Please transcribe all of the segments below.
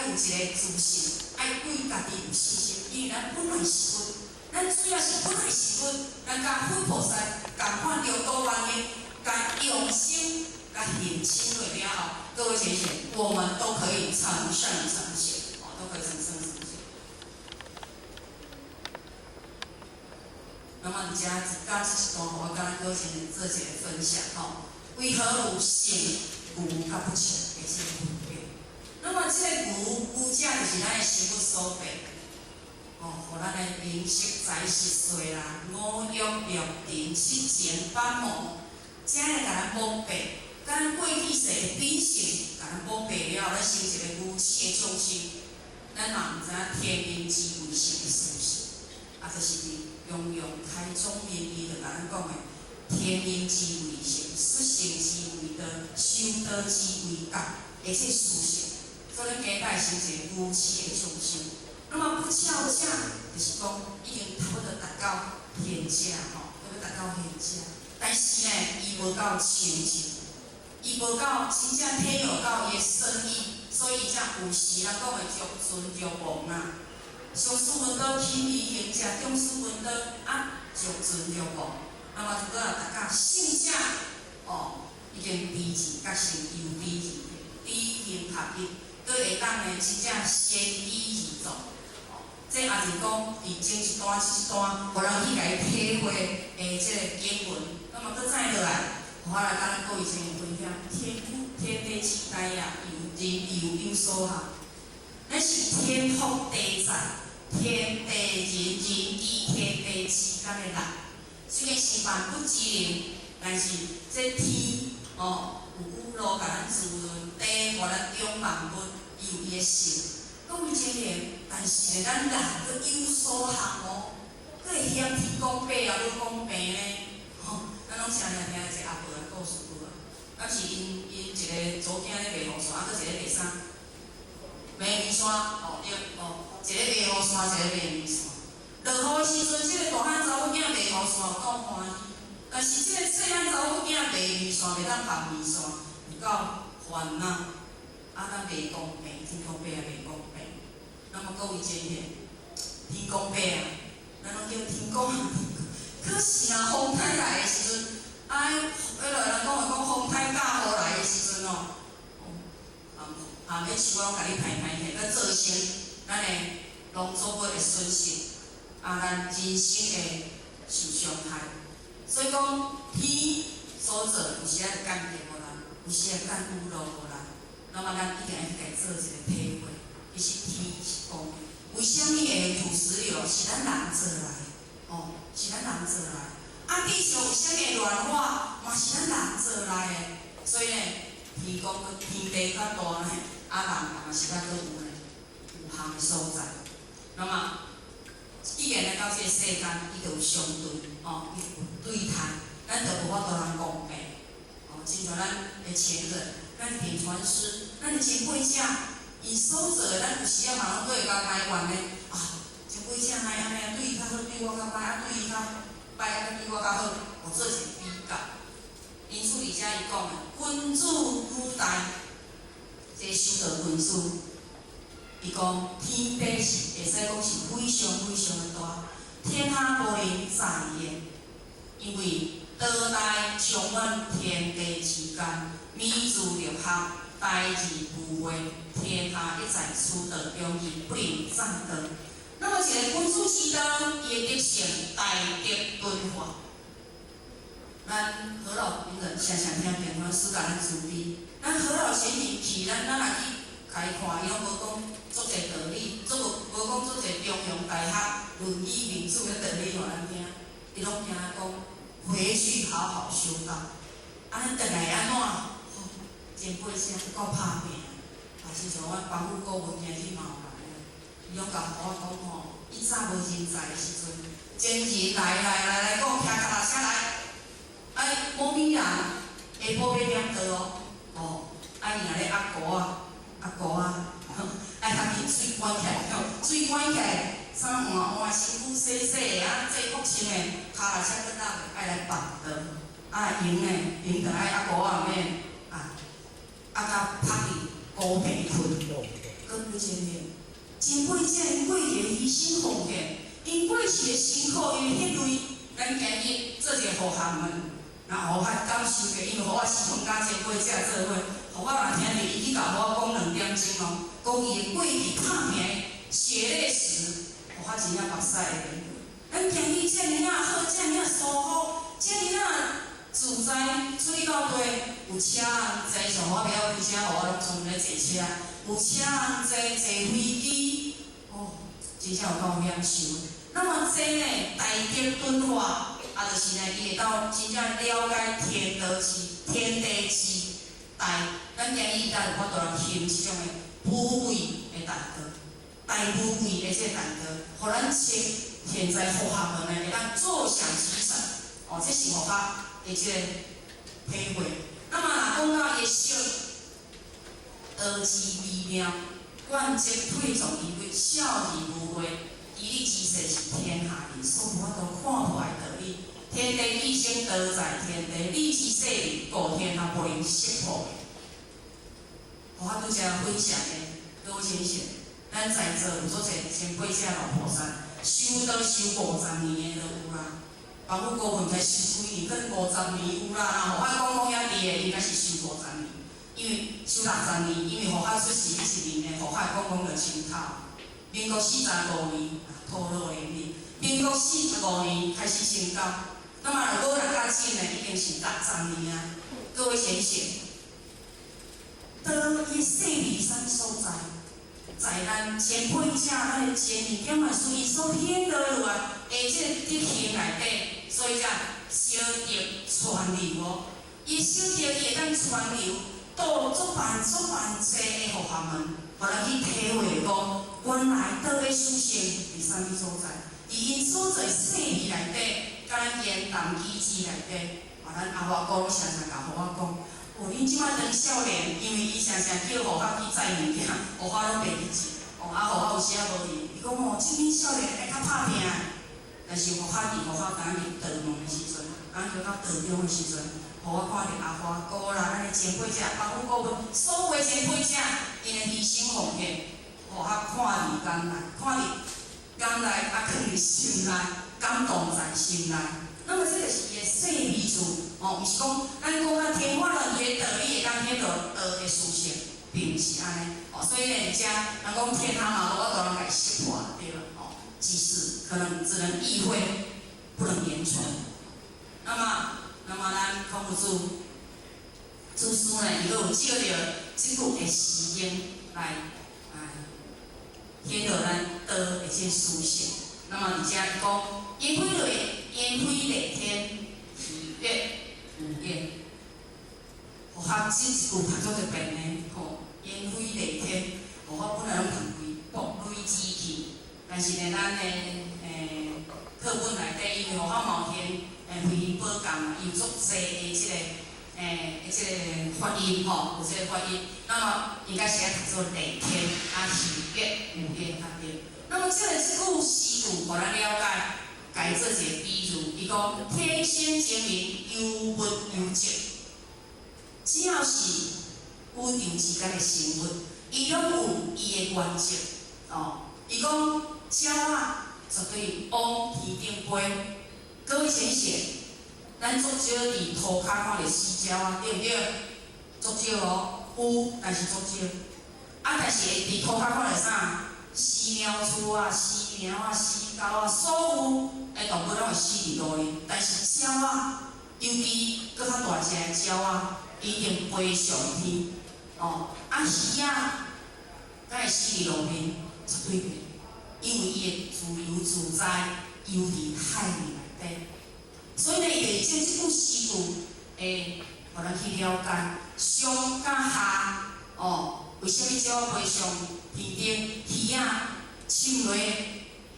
有一个自信，愛對家己有信心，因為咱本來是佛，咱主要是本來是佛，咱佮佛菩薩仝款六度萬行，共用心、共認清落了後，各位淺顯，我們都可以成聖成賢，哦，都可以成聖成賢。那麼你家剛這一段，我剛剛先做一個分享吼，為何有聖愚佮不肖的這個分別？那麼這個愚愚者就是咱的生物所變，哦，予咱的名色財色衰啦，五欲六塵七情八魔，這來共咱蒙蔽，咱過去世的秉性，共咱蒙蔽了，咱成一個愚痴的眾生，咱嘛毋知影天人之為性的事實，啊，這是佇雍容開宗明義就共咱講的，天人之為性，實性之為道，修道之為覺，的這事實，所以咱今代成一個愚痴的眾生。那麼不肖者，就是講已經差不多達到賢者吼，差不多達到賢者，但是呢，伊無夠清淨，伊無夠真正體悟到伊的深意，所以才有時人講的欲存欲亡啊。上師聞道輕易行者，中師聞道啊，欲存欲亡。那麼如果若達到聖者，哦，已經知見覺性由知而知行合一，閣會當呢真正先依而作。哦，這也是講佇前一段、這一段，予人去共伊體會的這個經文。那麼閣再落來，我來共咱各位先分享：天賦天地之大啊，由人由有所學。咱是天福地在，天地人人與天地之間的人，雖然是萬物之靈，但是這天哦有雨露共咱滋潤，地予咱養萬物，伊有伊的性。各位青年，但是呢，咱人閣有所學哦，閣會嫌天公伯啊，無公平呢？吼，咱攏常常聽一個阿婆的故事對無？敢是𪜶𪜶一個祖囝咧賣雨傘，啊，閣一個賣啥？賣麵線，哦對，哦，一個賣雨傘，一個賣麵線。落雨的時陣，這個大漢查某囝賣雨傘夠歡喜，但是這個細漢查某囝賣麵線袂當放麵線，有夠煩惱。啊，咱袂公平，天公伯也袂公平。那麼各位前賢，天公伯啊，咱攏叫天公啊，可是若風颱來的時陣，啊，彼落人講話講風颱咬雨來的時陣哦，啊，欲樹攏共你歹歹起，閣造成咱的農作物的損失，啊，咱人生會受傷害。所以講，天所做有時仔會降雨予咱，有時會降雨露予咱，那麼咱一定愛去共做一個體會。其實天是公，為啥物會土石流？是咱人做來的，哦，是咱人做來的。啊，地球為啥物會暖化？嘛是咱人做來的。所以呢，天公閣天地較大呢，啊人嘛是猶閣有呢有限的所在。那麼，既然來到這個世間，伊就有相對，哦，伊有對待，咱就無法度通公平。哦，親像咱的前人，咱的點傳師，咱的前輩者，𪜶所做的，咱有時仔嘛攏閣會共埋怨呢。啊，前輩者哪會按呢？對伊較好，對我較歹；啊，對伊較歹，啊，對我較好，有做一個比較。因此，佇遮伊講的，君子語大，這個修道君子，伊講天地是會使講是非常非常的大，天下無能載焉，因為道大充滿天地之間，泯諸六學，大智無會，天下一在此道中，而不能載道。那麼一個君子之道，伊的德性大德敦化。咱何老名人常常聽辯論師共咱慈悲，咱何老先生去，咱若去開看，伊攏無講足濟道理，足無無講足濟中庸大學、論語、孟子的道理予咱聽，伊攏驚講回去好好修道。啊，咱轉來按怎？前輩聲夠拍拚，啊，親像阮邦府顧問兄弟嘛有來啊，伊攏共我講吼，以早無人才的時陣，前人來來來來講，騎腳踏車來，哎，無物人下晡欲點桌哦，哦，啊伊若咧壓糊仔，壓糊仔，愛較緊水關起來，水關起來，衫換換，身軀洗洗的，啊，制服穿的，跤踏車閣落愛來放桌，啊閒呢，閒就愛壓糊仔免，啊，啊甲拍佇孤棚困，閣位前面，前輩者𪜶過去的犧牲奉獻，𪜶過去的辛苦，𪜶的血淚，咱今日做一个護學門，然後予我感受著，因為予我時常佮前輩者做伙，予我若聽著伊去共我講2點鐘哦，講伊的過去拍拚血淚史，予我真正目屎會流。咱今日遮爾仔好，遮爾仔舒服，遮爾仔自在，出去到地有車通坐，像我袂曉開車，予我攏專門咧坐車，有車通坐，坐飛機，哦，真正有夠享受的。那麼這呢，大德敦化，啊，就是呢，伊會當真正了解天道之天地之大。咱今日才有法度來行這種的無畏的大道，大無畏的這個大道，予咱穿現在佛學門呢，會當坐享其成。哦，這是佛學的這個體會。那麼若講到伊的色，道之微妙，貫徹退藏於微，笑而無悔，其理之世是天下人所無法度看破的道理。天地既生，道在天地；理之細膩，故天下不能識破。我拄才分享的，各位先生，咱在座有足濟前輩者老菩薩，修道修50年的都有啦。包括高文才修幾年，可能五十年有啦。若互我講講遐濟的，應該是修五十年，因為修60年，因為互我出世彼一年呢，互我講講就清口。民國45年，透露年齡。民國四十五年開始成交，那麼若無人較緊的，已經是六十年啊。各位先生，道伊細膩啥物所在？在咱前輩者，咱的前人點來屬伊所顯導落來，的這個德行內底，所以才小德傳流哦。伊小德伊會當傳流到足萬足萬濟的佛學門，予咱去體會講，原來道的殊勝佇啥物所在？佇𪜶所做細膩內底，佮咱言談舉止內底，啊，咱阿華哥常常共予我講。哦，恁這擺當少年，因為伊常常叫予我去載物件，予我攏袂記住。哦，啊，予我有時仔無佇，伊講哦，這恁少年愛較拍拚。但是予我佇予我剛入道門的時陣，剛入到道中的時陣，予我看著阿華哥啦，咱的前輩者，包括顧問，所有的前輩者，𪜶的犧牲奉獻，予我看佇眼內，看佇眼內，啊，囥佇心內，感動在心內。那麼這就是伊的細微處，哦，毋是講咱講啊天花亂墜的道理會當顯露道的殊勝，並毋是按呢。哦，所以呢，佇遮人講天下嘛無法度人共識破，對無？哦，只是可能只能意會，不能言傳。那麼咱孔夫子祖師呢，伊閣有借著這句的詩經來啊顯露咱道的這個殊勝。那麼佇遮伊講，言非類，言非類天，喜悅無厭。我這一句讀足一遍呢，吼，言非類天，我本來攏讀開爆雷之氣，但是呢，咱的課本內底，因為我嘛有聽回音寶鑑嘛，伊有足濟的這個發音吼，有這個發音，那麼應該是愛讀做類天，啊喜悅無厭較對。那麼這個這句詩句，予咱了解，共伊做一個比喻，伊講天生精明，有物有質，只要是宇宙之間的生物，伊攏有伊的原則，哦。伊講鳥仔絕對往天頂飛，各位先生，咱足少佇塗跤看著死鳥仔，對毋對？足少哦，有，但是足少。啊，但是會佇塗跤看著啥？死貓鼠仔、死貓仔、死狗仔，所有的動物攏會死佇路裡。但是鳥仔，尤其閣較大隻的鳥仔，一定飛上天。哦，啊魚仔，敢會死佇路邊？絕對袂，因為伊會自由自在游佇海面內底。所以呢，伊就借這句詩句，會予咱去了解上佮下，哦，為啥物鳥仔飛上天頂，魚仔沉落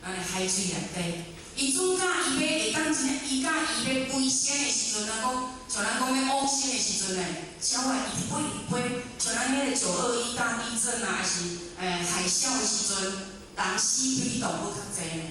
咱的海水內底？伊準甲伊欲會當真正，伊佮伊欲飛升的時陣，咱講像咱講欲往生的時陣呢，鳥仔一直飛一直飛，像咱彼個9·21大地震啊，還是海嘯的時陣，人死比動物較濟呢。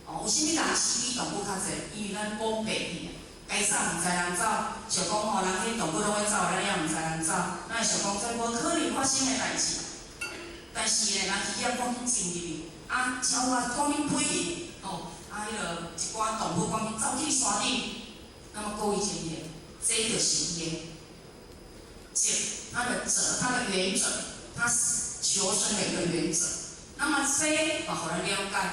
哦，有啥物人死比動物較濟？因為咱講白去啊，該走毋知人走，想講吼，人彼動物攏會走，咱也毋知人走，咱會想講這無可能發生的代誌。但但是呢，人魚仔趕緊進入去，啊，鳥仔趕緊飛去，吼，啊，彼个一寡動物趕緊走去山頂。那麼各位前賢，這就是伊的則，它的則，它的原則，它求生的一個原則。那麼這嘛，予咱了解。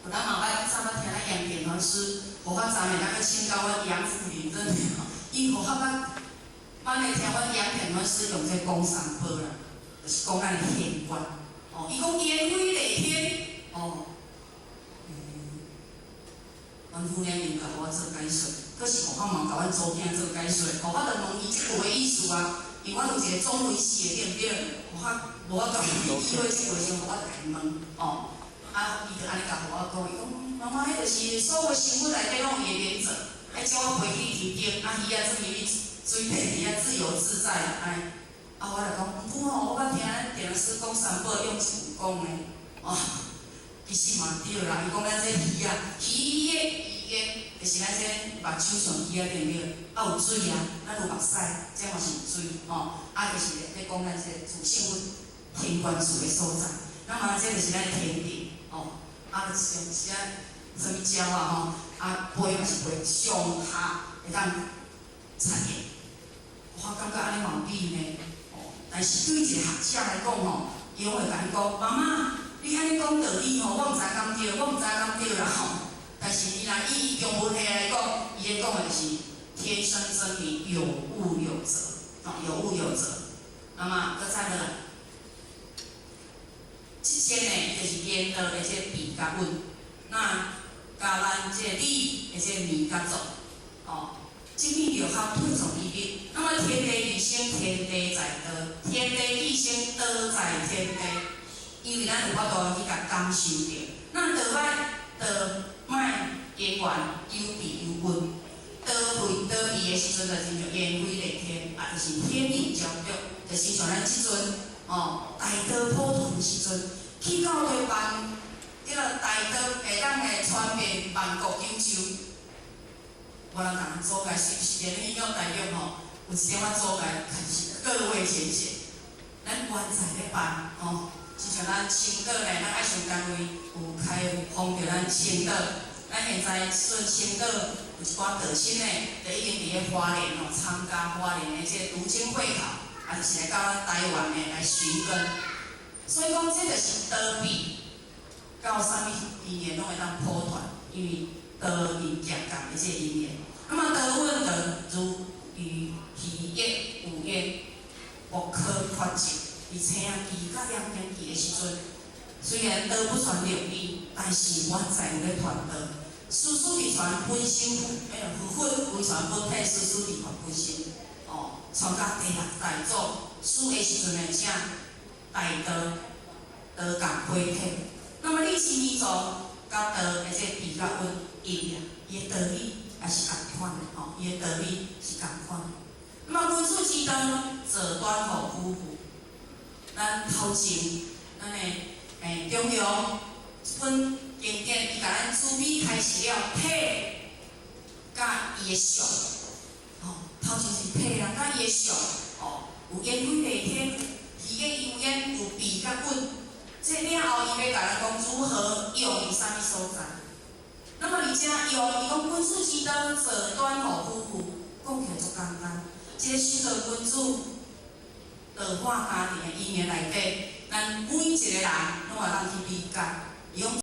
有咱嘛捌早捌聽咱楊典老師，予較早呢，咱去請教阮楊富林真吼，伊予較捌，捌咧聽阮楊典老師用這講三寶啦，就是講咱的天觀。哦，伊講煙飛麗天，哦，阮婦娘因共我做解說，閣是予較嘛共阮祖囝做解說，哦，我就問伊這句的意思啊，因為我有一個中文系的對毋對？予較無法度意會這句時陣，我就共伊問，哦，啊，伊就按呢共予我講，伊講媽媽，彼就是所有生物內底攏有伊的原則，愛鳥仔飛去天頂，啊魚仔做入去水底佇遐自由自在按呢。啊，我就講，毋過吼，我捌聽咱電視講三寶用一句講的，哦，其實嘛對啦，伊講咱這魚仔，魚的魚的，就是咱這目睭像魚仔對毋對？啊有水啊，咱有目屎，這嘛是有水吼，啊就是咧講咱這個自性佛天觀處的所在。那麼這就是咱的天地，吼，啊像是啊，啥物鳥啊吼，啊飛嘛是飛上下會當產業，我感覺按呢嘛有理呢，哦，但是對一個學者來講吼，伊攏會共你講，媽媽，你按呢講道理吼，我毋知敢對，我毋知敢對啦吼。但是你若以中文系來講，伊咧講的就是天生真理，有物有則，哦，有物有則。那麼閣再落來，這節呢，就是言道的這比佮穩，那佮咱這理的這明佮做，哦，這邊就較推崇伊的。那麼天地以生，天地在道；天地以生，道在天地。因為咱有法度去共感受著。那道歹道歹因緣有比有穩，道會道義的時陣，就親像煙飛麗天，啊，就是天理昭著，就是像咱這陣哦，大道普傳的時陣，去到台灣，叫做大道會當會傳遍萬國九州。無人共咱祖界是是連影響大陸吼，有一點仔祖界，各位淺顯，咱原在咧辦吼，親像咱青島呢，咱愛心單位有開放著咱青島，咱現在算青島有一寡道親呢，就已經佇咧花蓮吼參加花蓮的這個讀經會考，啊，就是來到咱台灣的來尋根。所以講，這就是道比到啥物因緣攏會當普傳，因為道因行共的這個因緣。那麼道穩的如魚魚液有緣，無可缺席。而且伊佮兩邊記的時陣，雖然道不傳六理，但是原在有咧傳道。事事佇傳本心，哎，佛佛唯傳本體，事事佇傳本心。哦，傳到第六代祖，死的時陣呢，請大道道共回體。那麼理清義藏佮道的這個比較穩一樣，伊的道理也是仝款的吼，伊的道理是仝款的。那麼君子之道，做端予夫婦。咱頭前，咱的中庸這本經典，伊共咱慈悲開示了體佮伊的相，吼，頭前是體啦，佮伊的相，哦，有煙飛麗天，魚的有煙有比佮穩，這了後伊欲共咱講如何用佇啥物所在。那麼而且用，伊講君子之道，做端予夫婦，講起來足簡單。這個修道君子道化家庭的因緣內底，咱每一個人攏會當去理解。伊講。